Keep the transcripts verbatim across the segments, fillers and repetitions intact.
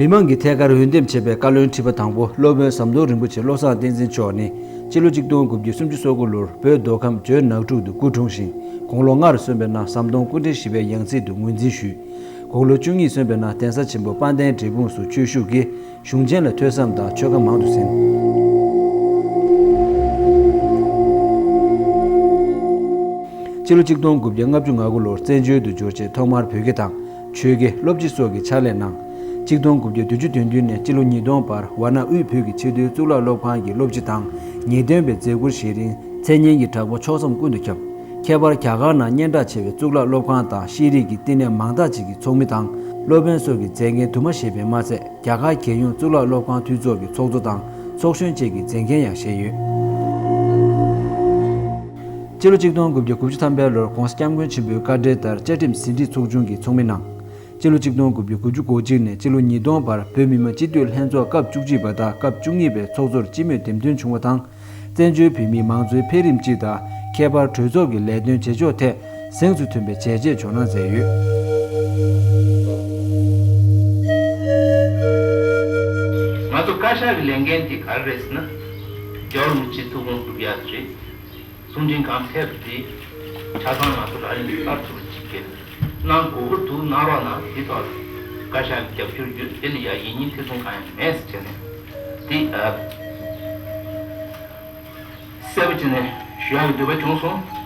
མི་མང་གི་ཐད་ཀར་འོས་འདེམས་བྱས་པའི་བཀའ་བློན་ཁྲི་པ་དང་པོ་སློབ་དཔོན་ཟམ་གདོང་རིན་པོ་ཆེ་བློ་བཟང་བསྟན་འཛིན་མཆོག་ནི་སྤྱི་ལོ་གཅིག་སྟོང་དགུ་བརྒྱ་སུམ་ཅུ་སོ་དགུ་ལོར་བོད་མདོ་ཁམས་ཇོ་ནག་ཕྲུག་ཏུ་སྐུ་འཁྲུངས་ཤིང་། དགུང་ལོ་ལྔར་སོན་པའི་ནང་ཟམ་གདོང་སྐུ་ཕྲེང་བཞི་པའི་ཡང་སྲིད་དུ་ངོས་འཛིན་ཞུས། དགུང་ལོ་བཅུ་གཉིས་སོན་པའི་ནང་གདན་ས་ཆེན་པོ་དཔལ་ལྡན་འབྲས་སྤུངས་སུ་ཆོས་ཞུགས་ཀྱིས་གཞུང་ཆེན་ལ་ཐོས་བསམ་དང་ཆོས་བཀའ་མང་དུ་གསན། སྤྱི་ལོ་གཅིག་སྟོང་དགུ་བརྒྱ་ལྔ་བཅུ་ང་དགུ་ལོར་བཙན་བྱོལ་དུ་འབྱོར་རྗེས་ཐོག་མར་བོད་སྐད་དང་། ཆོས་དགེ་སློབ་སྤྱི་སོགས་ཀྱི་ཕྱག་ལས་གནང་། གཅིག་སྟོང་དགུ་བརྒྱ་བདུན་ཅུ་དོན་བདུན་ནས་སྤྱི་ལོ་ཉིས་སྟོང་བར་ཝཱ་ཎ་དབུས་བོད་ཀྱི་ཆེས་མཐོའི་གཙུག་ལག་སློབ་ཁང་གི་སློབ་སྤྱི་དང་ངེས་སྟོན་པའི་མཛད་ཁུར་བཞེས་རིང་མཚན་སྙན་གྱི་གྲགས་པ་ཕྱོགས་མཚམས་ཀུན་ཏུ་ཁྱབ། ཁྱད་པར་རྒྱ་གར་ནང་སྙན་གྲགས་ཆེ་བའི་གཙུག་ལག་སློབ་ཁང་དང་ཤེས་རིག་གི་བསྟི་གནས་མང་དག་ཅིག་གི་ཚོགས་མི་དང་སློབ་དཔོན་སོགས་ཀྱི་མཛད་འགན་དུ་མ་བཞེས་པས་མ་ཚད། རྒྱ་གར་རྒྱལ་ཡོངས་གཙུག་ལག་སློབ་ཁང་འཐུས་ཚོགས་ཀྱི་ཚོགས་གཙོ་དང་ཚོགས་གཞོན་བཅས་ཀྱི་མཛད་འགན་ཡང་བཞེས་ཡོད། སྤྱི་ལོ་གཅིག་སྟོང་དགུ་བརྒྱ་དགུ་བཅུ་ཐམ་པའི་ལོར་༸གོང་ས་༸སྐྱབས་མགོན་ཆེན་པོའི་བཀའ་འབྲེལ་ལྟར་བཅའ་ཁྲིམས་ཟིན་བྲིས་ཚོགས་ཆུང་གི་ཚོགས་མི་གནང་། སྤྱི་ལོ་གཅིག་སྟོང་དགུ་བརྒྱ་དགུ་བཅུ་གོ་གཅིག་ནས་སྤྱི་ལོ་ཉིས་སྟོང་བར་བོད་མི་མང་སྤྱི་འཐུས་ལྷན་ཚོགས་སྐབས་བཅུ་གཅིག་པ་དང་སྐབས་བཅུ་གཉིས་པའི་ཚོགས་གཙོར་སྤྱི་མོས་འདེམས་ཐོན་བྱུང་བ་དང་། བཙན་བྱོལ་བོད་མིའི་མང་གཙོའི་འཕེལ་རིམ་སྤྱི་དང་ཁྱད་པར་གྲོས་ཚོགས་ཀྱི་ལས་དོན་བྱེད་ཕྱོགས་ཐད་གཟེངས་སུ་ཐོན་པའི་བྱས་རྗེས་འཇོག་གནང་མཛད་ཡོད། ང་ཚོ་བཀའ་ཤག་གི་ལས་འགན་དེ་ག་རེ་རེད་ཟེར་ན། རྒྱལ་བ་རིན་པོ་ཆེའི་ཐུགས་དགོངས་སྒྲུབ་ཡག་དེ་རེད། གསུང་འཕྲིན་གང་ཐད་དེ་ཆ་ཚང་ང་ཚོ་རག་ལས་འདུག་སླར་གསོ་ཅིག་བྱས་གནང་དགོས་ཀྱི་འདུག་གནང་རོགས་གནང་། དེ་ཐོག་ལ་བཀའ་ཤག་གི་རྒྱབ་སྐྱོར་རྒྱུ་དེ་ལ་ཡ་ཡིན་གཉིས་ཐེ་ཚོམ་གང་ཡང་མེད་ཟེར་བྱས་ནས་དེ་ཨ་གསལ་པོ་བྱས་ནས་ཞུ་ཡག་གི་འདོད་པ་བྱུང་སོང་།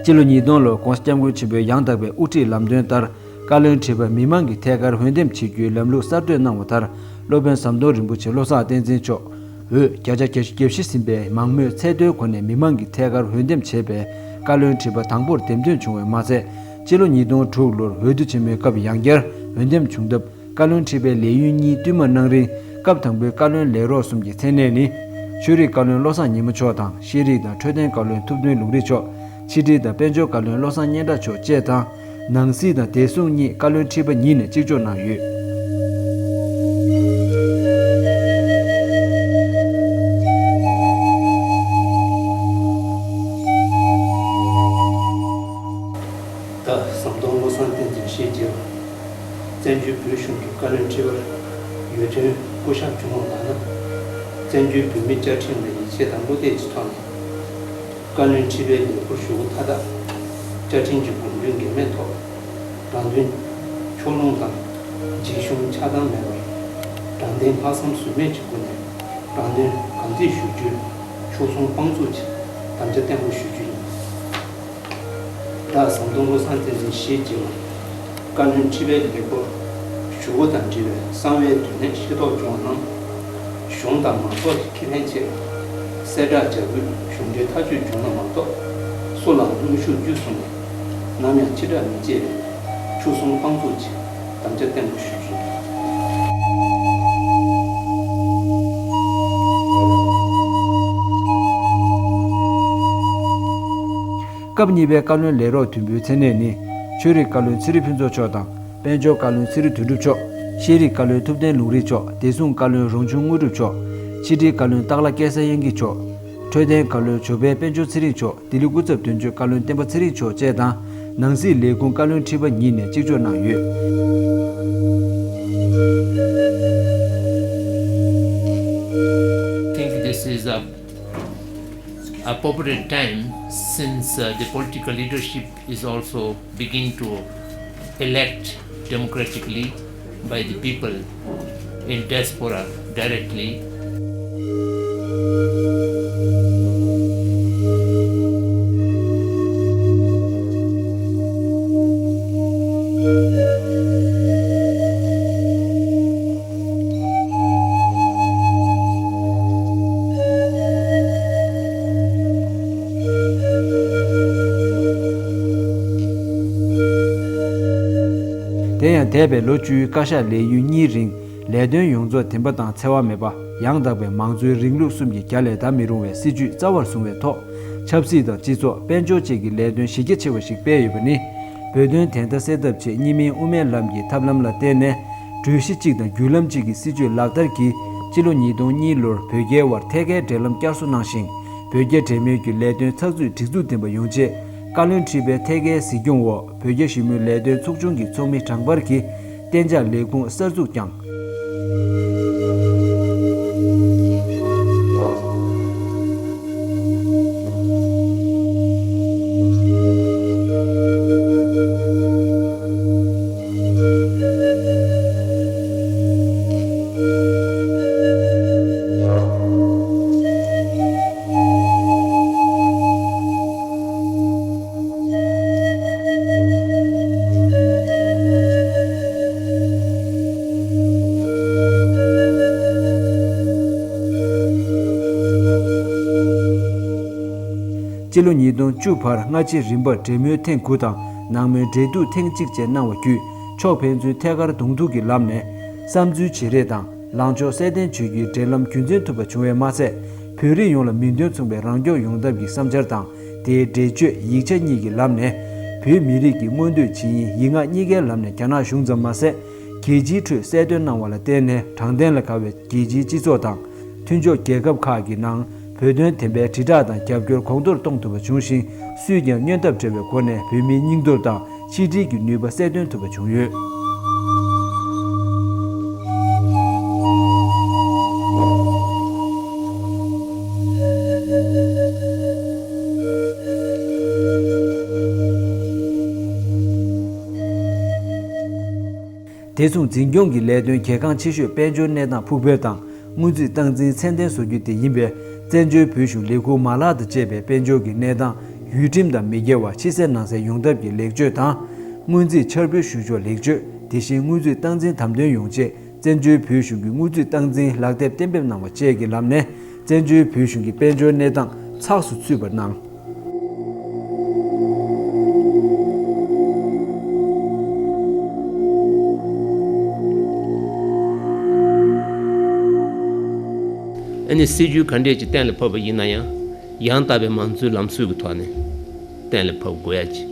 སྤྱི་ལོ་ཉིས་སྟོང་ལོར་༸གོང་ས་༸སྐྱབས་མགོན་ཆེན་པོའི་ཡང་དག་པའི་དབུ་ཁྲིད་ལམ་སྟོན་ལྟར། བཀའ་བློན་ཁྲི་པ་མི་མང་གི་ཐད་ཀར་འོས་འདེམས་བྱེད་རྒྱུའི་ལམ་ལུགས་གསར་གཏོད་གནང་བ་ལྟར། སློབ་དཔོན་ཟམ་གདོང་རིན་པོ་ཆེ་བློ་བཟང་བསྟན་འཛིན་མཆོག་འོས་བརྒྱ་ཆ་བརྒྱད་ཅུ་གྱ་བཞི་ཟིན་པའི་མང་མོས་ཚད་མཐོའི་སྒོ་ནས་མི་མང་གི་ཐད་ཀར་འོས་འདེམས་བྱས་པའི་བཀའ་བློན་ཁྲི་པ་དང་པོར་འདེམས་ཐོན་བྱུང་བས་མ་ཚད། སྤྱི་ལོ་ཉིས་སྟོང་དྲུག་ལོར་འོས་བསྡུ་ཆེན་མོའི་སྐབས་ཡང་བསྐྱར་འོས་འདེམས་བྱུང་སྟབས། བཀའ་བློན་ཁྲི་པའི་ལས་ཡུན་གཉིས་བསྟུད་མར་གནང་རིང་། སྐབས་དང་པོའི་བཀའ་བློན་ལས་རོགས་གསུམ་གྱི་མཚན་གནས་ནི། ཆོས་རིག་བཀའ་བློན་བློ་བཟང་ཉི་མ་མཆོག་དང་། ཤེས་རིག་དང་འཕྲོད་བསྟེན་བཀའ་བློན་ཐུབ་བསྟན་ལུང་རིགས་མཆོག་ཕྱི་དྲིལ་དང་དཔལ་འབྱོར་བཀའ་བློན་བློ་བཟང་སྙན་གྲགས་མཆོག་བཅས་དང་། ནང་སྲིད་དང་བདེ་སྲུང་གཉིས་བཀའ་བློན་ཁྲི་པ་ཉིད་ནས་གཅིག་ལྕོགས་གནང་ཡོད། ད་ཟམ་གདོང་བློ་བཟང་བསྟན་འཛིན་ཞེས་བརྗོད་པ། བཙན་བྱོལ་བོད་གཞུང་གི་བཀའ་བློན་ཁྲི་པར་འོས་ཐོན་སྐུ་བཞག་བྱུང་བ་མ་ན། བཙན་བྱོལ་བོད་མིའི་བཅའ་ཁྲིམས་ལ་ཡིད་ཆེས་དང་བློ་གཏད་ཀྱི་ཐོག་ནས། བཀའ་བློན་ཁྲི་པའི་ལས་འཁུར་ཞུ་སྒོ་མཐའ་དག་བཅའ་ཁྲིམས་ཀྱི་དགོངས་དོན་འགལ་མེད་ཐོག་རང་དོན་ཕྱོགས་ལྷུང་དང་འཇིགས་ཞུམ་ཆགས་སྡང་མེད་པར་དྲང་བདེན་ལྷག་བསམ་ཟོལ་མེད་ཀྱི་སྒོ་ནས་རང་དོན་གང་ཐད་ཞུ་རྒྱུའི་ཆོལ་གསུམ་དཔང་བཙུགས་ཀྱིས་དམ་བཅའ་བརྟན་པོ་ཞུ་རྒྱུ་ཡིན། བདག་ཟམ་གདོང་བློ་བཟང་བསྟན་འཛིན་ཞེས་བརྗོད་པ། བཀའ་བློན་ཁྲི་པའི་ལས་འཁུར་ཞུ་སྒོ་དང་འབྲེལ་བའི་གསང་བའི་དོན་གནད་ཤེས་རྟོགས་བྱུང་བ་རྣམས། གཞུང་དང་མང་ཚོགས་ཀྱི་ཁས་ལེན་ཆེད། གསལ་བསྒྲགས་བྱ་དགོས་གཞུང་འབྲེལ་ཐག་གཅོད་བྱུང་ན་མ་གཏོགས། སུ་ལའང་གནོན་ཤུགས་བརྒྱུད་སོང་ནས། ནམ་ཡང་ཕྱི་བསྒྲགས་མི་བྱེད་པའི་ཆོལ་གསུམ་དཔང་བཙུགས་ཀྱིས་དམ་བཅའ་བརྟན་པོ་ཞུ་རྒྱུ་ཡིན། སྐབས་གཉིས་པའི་བཀའ་བློན་ལས་རོགས་དུམ་བུའི་མཚན་གནས་ནི། ཆོས་རིག་བཀའ་བློན་ཚེ་རིང་ཕུན་ཚོགས་མཆོག་དང་། དཔལ་འབྱོར་བཀའ་བློན་ཚེ་རིང་དོན་གྲུབ་མཆོག་ཤེས་རིག་བཀའ་བློན་ཐུབ་བསྟན་ལུང་རིགས་མཆོག་བདེ་སྲུང་བཀའ་བློན་རོང་ཆུང་དངོས་གྲུབ་མཆོག་ཕྱི་དྲིལ་བཀའ་བློན་སྟག་ལྷ་སྐལ་བཟང་དབྱངས་སྐྱིད་མཆོག་འཕྲོད་བསྟེན་བཀའ་བློན་ཇོ་པཎ་དཔལ་འབྱོར་ཚེ་རིང་མཆོག་ལྡི་ལི་སྐུ་ཚབ་དོན་གཅོད་བཀའ་བློན་བསྟན་པ་ཚེ་རིང་མཆོག་བཅས་དང་། ནང་སྲིད་ལས་ཁུངས་བཀའ་བློན་ཁྲི་པ་ཉིད་ནས་གཅིག་ལྕོགས་གནང་ཡོད། I think this is a appropriate time since uh, the political leadership is also begin to elect democratically by the people in diaspora directly. དེ་ཡང་འདས་པའི་ལོ་བཅུའི་བཀའ་ཤག་ལས་ཡུན་གཉིས་རིང་ལས་དོན་ཡོངས་རྫོགས་བདེན་པ་དང་འཚེ་བ་མེད་པ་ཡང་དག་པའི་མང་གཙོའི་རིང་ལུགས་གསུམ་གྱི་རྒྱ་ལས་འདའ་མི་རུང་བའི་སྲིད་བྱུས་རྩ་བར་བཟུང་བའི་ཐོག་ཆབ་སྲིད་དང་སྤྱི་ཚོགས་དཔལ་འབྱོར་བཅས་ཀྱི་ལས་དོན་གཞི་རྒྱ་ཆེ་བ་ཞིག་སྤེལ་ཡོད་པ་ནི། བོད་དོན་བདེན་མཐའ་གསལ་ཐབས་ཆེད་གཉིས་སྨན་དབུ་མའི་ལམ་གྱི་ཐབས་ལམ་ལ་བརྟེན་ནས་ གྲོས་གཞི་གཅིག་དང་བརྒྱུད་ལམ་གཅིག་གི་སྲིད་བྱུས་ལག་བསྟར་གྱིས་སྤྱི་ལོ་ཉིས་སྟོང་གཉིས་ལོར་བོད་རྒྱའི་དབར་ཐད་ཀའི་འབྲེལ་ལམ་བསྐྱར་གསོ་གནང་ཞིང་། བོད་རྒྱ་འབྲེལ་མོལ་གྱི་ལས་དོན་ཚགས་ཚུད་སྒྲིག་འཛུགས་ལྡན་པ་ཡོང་ཆེད་བཀའ་བློན་ཁྲི་པའི་ཐད་ཀའི་གཟིགས་སྐྱོང་འོག་བོད་རྒྱ་ཞི་མོལ་ལས་དོན་ཚོགས་ཆུང་གི་ཚོགས་མི་དྲང་པར་གྱིས་གཏན་འཇགས་ལས་ཁུངས་གསར་འཛུགས་བསྐྱངས། སྤྱི་ལོ་ཉིས་སྟོང་བཅུ་བར་སྔ་ཕྱི་རིམ་པར་འབྲེལ་མོལ་ཐེངས་དགུ་དང་ནང་མོལ་འབྲེལ་གཏུག་ཐེངས་གཅིག་བཅས་གནང་བ་བརྒྱུད། ཕྱོགས་ཕན་ཚུན་ཐད་ཀར་གདོང་ཐུག་གི་ལམ་ནས་བསམ་ཚུལ་བརྗེ་རེས་དང་ལངས་ཕྱོགས་གསལ་སྟོན་བྱེད་རྒྱུའི་འབྲེལ་ལམ་རྒྱུན་འཛིན་ཐུབ་པ་བྱུང་བས་མ་ཚད། བོད་རིགས་ཡོངས་ལ་མིང་དོན་མཚུངས་པའི་རང་སྐྱོང་ཡོང་ཐབས་ཀྱི་བསམ་འཆར་དང་། དེའི་འགྲེལ་བརྗོད་ཡིག་ཆ་གཉིས་ཀྱི་ལམ་ནས། བོད་མི་རིགས་ཀྱི་མངོན་འདོད་ཇི་ཡིན་ཡིག་ངག་གཉིས་ཀའི་ལམ་ནས་རྒྱ་ནག་གཞུང་ཙམ་མ་ཟད། རྒྱལ་སྤྱིའི་ཁྲོད་གསལ་སྟོན་གནང་བ་ལ་བརྟེན་ནས་དྲང་བདེན་ལ་དགའ་བའི་རྒྱལ་སྤྱིའི་སྤྱི་ཚོགས་དང་། མཐུན་ཕྱོགས་རྒྱལ་ཁབ་ཁག་གི་ནང་བོད་དོན་བདེན་པའི་དྲིལ་བསྒྲགས་དང་རྒྱབ་སྐྱོར་གོང་མཐོར་གཏོང་ཐུབ་པ་བྱུང་ཞིང་། སུས་ཀྱང་བསྙོན་ཐབས་བྲལ་བའི་སྒོ་ནས་བོད་མིའི་སྙིང་སྟོབས་དང་ཆིག་སྒྲིལ་གྱི་ནུས་པ་གསལ་སྟོན་ཐུབ་པ་བྱུང་ཡོད། བདེ་སྲུང་འཛིན་སྐྱོང་གི་ལས་དོན་གལ་འགངས་ཆེ་ཤོས་དཔལ་འབྱོར་གནས་སྟངས་ཕུགས་འཕེར་དང་། སྔོན་རྩིས་སྟངས་འཛིན་ཚད་ལྡན་བཟོ་རྒྱུ་དེ་ཡིན་པས། བཙན་བྱོལ་བོད་གཞུང་ལས་ཁུངས་མ་ལག་དང་བཅས་པའི་དཔལ་འབྱོར་གྱི་གནས་སྟངས་ཡུལ་ཁྲིམས་དང་མི་འགལ་བ་ཕྱི་གསལ་ནང་གསལ་ཡོང་ཐབས་ཀྱི་ལེགས་བཅོས་དང་། སྔོན་རྩིས་འཆར་འབུལ་ཞུ་ཕྱོགས་ལེགས་བཅོས། དེ་བཞིན་སྔོན་རྩིས་སྟངས་འཛིན་དམ་དོན་ཡོང་ཆེད། བཙན་བྱོལ་བོད་གཞུང་གི་སྔོན་རྩིས་སྟངས་འཛིན་ལག་དེབ་གཏན་འབེབས་གནང་བ་བཅས་ཀྱི་ལམ་ནས། བཙན་བྱོལ་བོད་གཞུང་གི་དཔལ་འབྱོར་གནས་སྟངས་ཚགས་སུ་ཚུད་པར་གནང་། ཨ་ནི་སྲིད་ཇུས་ག་འདྲས་ཅིག་གཏན་ལ་ཕབ་པ་ཡིན་ན་ཡང་། ཡང་དག་པའི་མང་གཙོའི་ལམ་སྲོལ་གྱི་ཐོག་ནས་གཏན་ལ་ཕབ་དགོས་ཡ་ཅིག་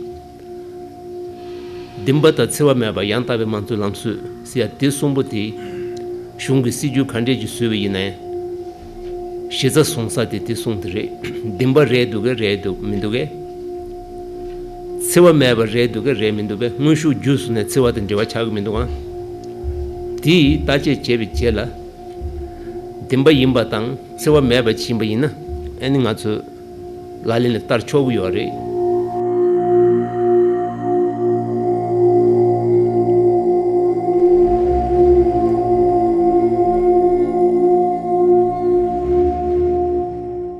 འདིན་པ་དང་འཚེ་བ་མེད་པ་ཡང་དག་པའི་མང་གཙོའི་ལམ་སྲོལ་ཟེར་ཡ་དེ་གསུམ་པོ་དེ། གཞུང་གི་སྲིད་ཇུས་ག་འདྲས་ཅིག་བཟོས་པ་ཡིན་ནའི། གཞི་རྩ་བཟུང་ས་དེ་དེ་གསུམ་དེ་རེད། འདིན་པ་རེད་འདུག་གས་རེད་འདུག་མི་འདུག་གས། འཚེ་བ་མེད་པ་རེད་འདུག་གས་རེད་མི་འདུག་གས། དངོས་ཤུགས་བརྒྱུད་སོང་ནས་འཚེ་བ་དང་འབྲེལ་བ་ཆགས་ཀྱི་མི་འདུག་ག་དེ་ཡིས་བརྟག་དཔྱད་བྱས་པའི་རྗེས་ལ། འདིན་པ་ཡིན་པ་དང་འཚེ་བ་མེད་པ་ཕྱིན་པ་ཡིན་ན། ཨ་ནི་ང་ཚོས། ལག་ལེན་ལ་བསྟར་ཆོག་གི་ཡོད་རེད།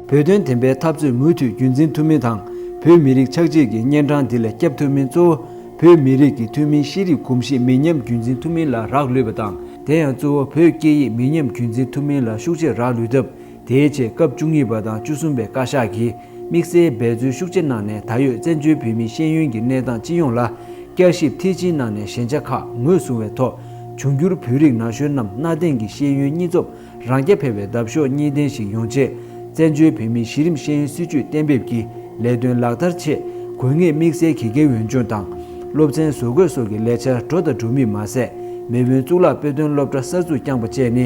བོད་དོན་བདེན་པའི་འཐབ་རྩོད་མུ་མཐུད་རྒྱུན་འཛིན་ཐུབ་མིན་དང་། བོད་མི་རིགས་ཆགས་འཇིག་གི་གཉན་འཕྲང་འདི་ལས་སྐྱབས་ཐུབ་མིན་གཙོ་བོ། བོད་མི་རིགས་ཀྱི་ཐུན་མིན་ཤེས་རིག་གོམས་གཤིས་མི་ཉམས་རྒྱུན་འཛིན་ཐུབ་མིན་ལ་རག་ལུས་པ་དང་། དེ་ཡང་གཙོ་བོ་བོད་སྐད་ཡིག་མི་ཉམས་རྒྱུན་འཛིན་ཐུབ་མིན་ལ་ཤུགས་ཆེར་རག་ལུས་སྟབས། དེའི་ཆེད་སྐབས་བཅུ་གཉིས་པ་དང་བཅུ་གསུམ་པའི་བཀའ་ཤག་གིས་དམིགས་བསལ་འབད་བརྩོན་ཤུགས་ཆེ་གནང་ནས། ད་ཡོད་བཙན་བྱོལ་བོད་མིའི་ཤེས་ཡོན་གྱི་གནས་སྟངས་སྤྱི་ཡོངས་ལ་བསྐྱར་ཞིབ་མཐིལ་ཕྱིན་གནང་ནས། ཞན་ཆ་ཁག་ངོས་བཟུང་བའི་ཐོག་འབྱུང་འགྱུར་བོད་རིགས་ན་གཞོན་རྣམས་གནའ་དེང་གི་ཤེས་ཡོན་གཉིས་འཛོམས་རང་རྐྱ་འཕེར་བའི་འདབ་གཤོག་གཉིས་ལྡན་ཞིག་ཡོང་ཆེད། བཙན་བྱོལ་བོད་མིའི་གཞི་རིམ་ཤེས་ཡོན་སྲིད་བྱུས་གཏན་འབེབས་ཀྱི་ལས་དོན་ལག་བསྟར་ཆེད་དགོས་ངེས་དམིགས་བསལ་དགེ་རྒན་འོས་སྦྱོང་དང་། སློབ་ཚན་བཟོ་འགོད་སོགས་ཀྱི་ལས་འཆར་འགྲོ་དང་འགྲོ་མུས་མ་ཟད། མེས་དབོན་གཙུག་ལག་དཔེ་སྟོན་སློབ་གྲྭ་གསར་འཛུགས་བསྐྱངས་པ་བཅས་ནི།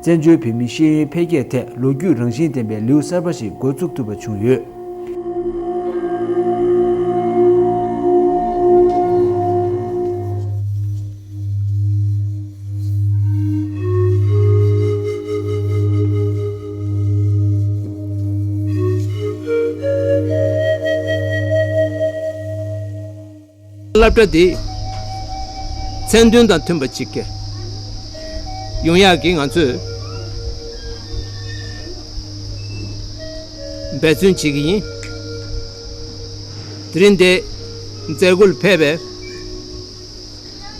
བཙན་བྱོལ་བོད་མིའི་ཤེས་ཡོན་འཕེལ་རྒྱས་ཐད་ལོ་རྒྱུས་རང་བཞིན་ལྡན་པའི་ལེའུ་གསར་པ་ཞིག་འགོ་བཙུགས་ཐུབ་པ་བྱུང་ཡོད། སློབ་གྲྭ་འདི་མཚན་དོན་དང་མཐུན་པ་ཅིག་གི་ཡོང་ཡག་གི་ང་ཚོས་འབད་བརྩོན་བྱེད་ཀྱི་ཡིན། དེ་རིང་འདི་མཛད་སྒོ་ལ་ཕེབས་པའི་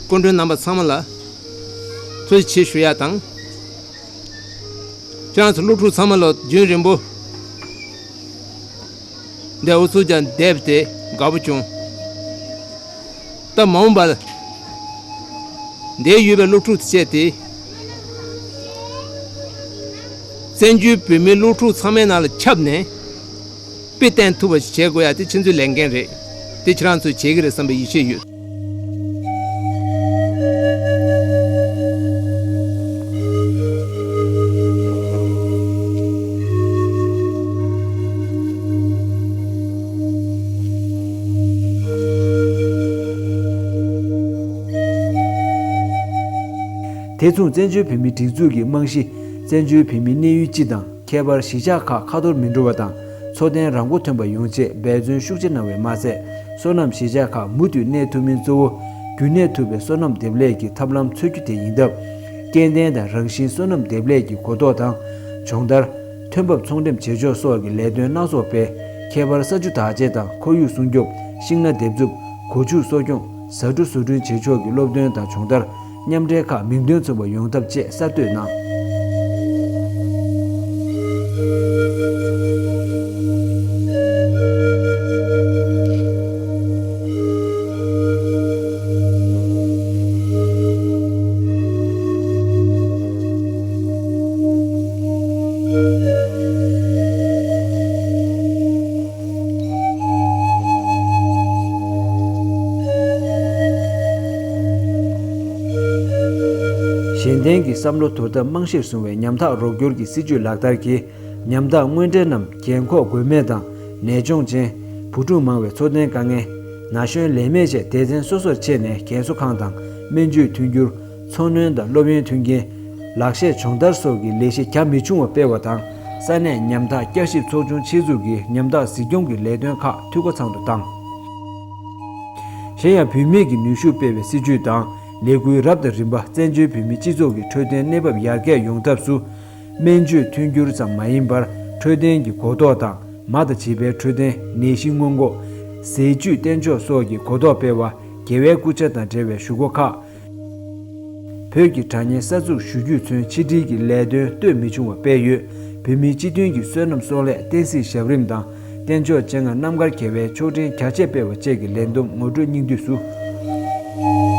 སྐུ་མགྲོན་རྣམ་པ་ཚང་མ་ལ་ཐུགས་རྗེ་ཆེ་ཞུ་ཡག་དང་། ཁྱེད་རང་ཚོ་སློབ་ཕྲུག་ཚང་མ་ལ་རྒྱུན་རིང་པོ་འདིར་ཨུ་ཚུགས་རྒྱག་བསྡད་པ་དེ་དགའ་པོ་བྱུང་། ད་མ་འོངས་པར་འདིར་ཡོད་པའི་སློབ་ཕྲུག་བཅས་ཏེ། བཙན་བྱོལ་བོད་མིའི་སློབ་ཕྲུག་ཚང་མའི་ནང་ལ་ཁྱབ་ནས་དཔེ་བསྟན་ཐུབ་པ་ཞིག་བྱེད་དགོས་ཡ་དེ་ཁྱེད་ཚོའི་ལས་འགན་རེད། དེ་ཁྱེད་རང་ཚོས་བྱེད་ཀྱི་རེད་བསམ་པའི་ཡིད་ཆེས་ཡོད། དེ་མཚུངས་བཙན་བྱོལ་བོད་མིའི་སྒྲིག་འཛུགས་ཀྱི་རྨང་གཞི། བཙན་བྱོལ་བོད་མིའི་གནས་ཡུལ་སྤྱི་དང་ཁྱད་པར་གཞིས་ཆགས་ཁག་ཁ་ཐོར་མི་འགྲོ་བ་དང་འཚོ་རྟེན་རང་མགོ་ཐོན་པ་ཡོང་ཆེད་འབད་བརྩོན་ཤུགས་ཆེ་གནང་བས་མ་ཚད། སོ་ནམ་གཞིས་ཆགས་ཁག་མུ་མཐུད་གནས་ཐུབ་མིན་གཙོ་བོ། རྒྱུན་གནས་ཐུབ་པའི་སོ་ནམ་འདེབས་ལས་ཀྱི་ཐབས་ལམ་འཚོལ་རྒྱུ་དེ་ཡིན་སྟབས། སྐྱེ་ལྡན་དང་རང་བཞིན་སོ་ནམ་འདེབས་ལས་ཀྱི་གོ་རྟོགས་དང་། སྦྱོང་བརྡར། ཐོན་འབབ་ཚོང་འགྲེམས་བྱེད་ཕྱོགས་སོགས་ཀྱི་ལས་དོན་སྣ་ཚོགས་སྤེལ། ཁྱད་པར་ས་ཆུ་བདག་གཅེས་དང་ཁོར་ཡུག་སྲུང་སྐྱོབ། ཤིང་སྣ་འདེབས་འཛུགས། སྒོ་ཕྱུགས་གསོ་སྐྱོང་། ཟ་འབྲུ་བཟོ་སྐྲུན་བྱེད་ཕྱོགས་ཀྱི་སློབ་སྟོན་དང་སྦྱོང་བརྡར། མཉམ་འབྲེལ་ཁག་མིང་དོན་མཚུངས་པ་ཡོང་ཐབས་བཅས་གསར་གཏོད་གནང་། གཞན་བརྟེན་གྱི་བསམ་བློ་དོར་ཐབས་རྨང་གཞིར་བཟུང་བའི་ཉམ་ཐག་རོགས་སྐྱོར་གྱི་སྲིད་ཇུས་ལག་བསྟར་གྱིས། ཉམ་ཐག་དངོས་འབྲེལ་རྣམས་རྒན་འཁོགས་མགོན་མེད་དང་ནད་གཅོང་ཅན། བུ་ཕྲུག་མང་བའི་འཚོ་རྟེན་དཀའ་ངལ། ན་གཞོན་ལས་མེད་བཅས་སྡེ་ཚན་སོ་སོར་ཕྱེ་ནས་རྒན་གསོ་ཁང་དང་སྨན་བཅོས་མཐུན་འགྱུར། འཚོ་སྣོན་དང་སློབ་ཡོན་མཐུན་རྐྱེན། ལག་ཤེས་སྦྱོང་བརྡར་སོགས་ཀྱི་ལས་གཞི་རྒྱ་མི་ཆུང་བ་སྤེལ་བ་དང་། ས་གནས་ཉམ་ཐག་བསྐྱར་ཞིབ་ཚོགས་ཆུང་ཆེད་འཛུགས་ཀྱིས་ཉམ་ཐག་གཟིགས་སྐྱོང་གི་ལས་དོན་ཁག་འཐུས་སྒོ་ཚང་དུ་བཏང་། གཞན་ཡང་བུད་མེད་ཀྱི་ནུས་ཤུགས་སྤེལ་བའི་སྲིད་ཇུས་དང་ལས་འགུལ་རབ་དང་རིམ་པ་བཙན་བྱོལ་བོད་མིའི་སྤྱི་ཚོགས་ཀྱི་འཕྲོད་བསྟེན་གནས་བབ་ཡར་རྒྱས་ཡོང་ཐབས་སུ། སྨན་བཅོས་མཐུན་འགྱུར་ཙམ་མ་ཡིན་པར་འཕྲོད་བསྟེན་གྱི་གོ་རྟོགས་དང་མ་དང་བྱིས་པའི་འཕྲོད་བསྟེན། ནད་གཞི་སྔོན་འགོག་ཟས་བཅུད་བསྟེན་ཕྱོགས་སོགས་ཀྱི་གོ་རྟོགས་སྤེལ་བ། རྒྱལ་བའི་སྐུ་ཕྱྭ་དང་འབྲེལ་བའི་ཞུ་སྒོ་ཁག་བོད་ཀྱི་དྲ་བརྙན་གསར་འཛུགས་ཞུ་རྒྱུས་མཚོན་ཕྱི་དྲིལ་གྱི་ལས་དོན་སྟོད་མི་ཆུང་བ་སྤེལ་ཡོད། བོད་མིའི་སྤྱི་མཐུན་གྱི་བསོད་ནམས་གསོག་ལས་བསྟན་སྲིད་ཞབས་རིམ་དང་། བསྟེན་ཕྱོགས་སྤྱན་སྔ་རྣམ་དཀར་རྒྱལ་བའི་ཆོག་མགྲོན་རྒྱ་ཆེ་སྤེལ་བ་བཅས་ཀྱི་ལས་བསྡོམས་ངོ་སྤྲོད་སྙིང་བསྡུས་སུ།